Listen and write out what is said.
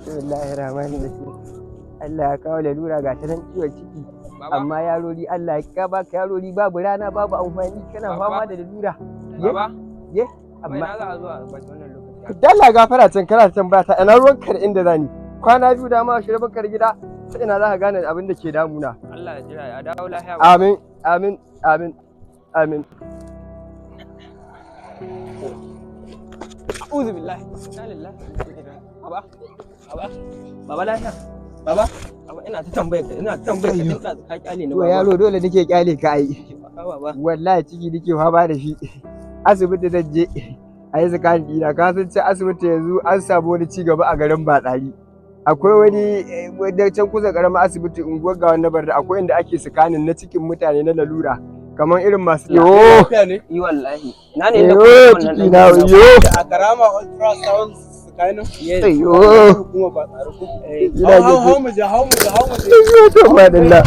Bismillahir Rahmanir Rahim. Allah ya kawo lalura, ga ta nan ciwon ciki. Baba, Amma yarori, Allah ya baka yarori, babu rana babu amfani, kana Baba. fama da lalura. Ye? Baba, Ye? amma Amma ina za a zuwa ba wannan lokaci? Dalla gafara can, kana tambaya ta ina ruwan ka da inda zani. Kwana 2 da ma shi bakar gida, sai ina za ka gane abin da ke damuna. Allah ya jira ya dawo lafiya. Amin, amin, amin, amin. A'udhu billahi. Inna lillahi. Baba, baba, baba, lafiya. Baba, baba, ina ta tambayar ka, ina ta tambayar ka tun ɗazu, ka kyale ni. To Baba. yaro, dole nake kyale ka ai. Baba. Wallahi ciki nake fama da shi. Asibiti zan je a yi scan ɗina. Ka san can asibiti yanzu an samu wani ci gaba a garin Batsari. Akwai wani wanda can kusa karamin asibiti, unguwar ga wani barda, akwai inda ake scanning na cikin mutane na lalura. Kamar irin masu yo Lafiya ne? Yi wallahi. Ina ne inda yo kuka wannan ciki ɗan na gidan? yo. A Karama Ultrasound Scanning? Yes. Yo. Kuma ba tsare ku. Ina Hau, hau jin mu je, hau mu je, hau mu je. to madalla.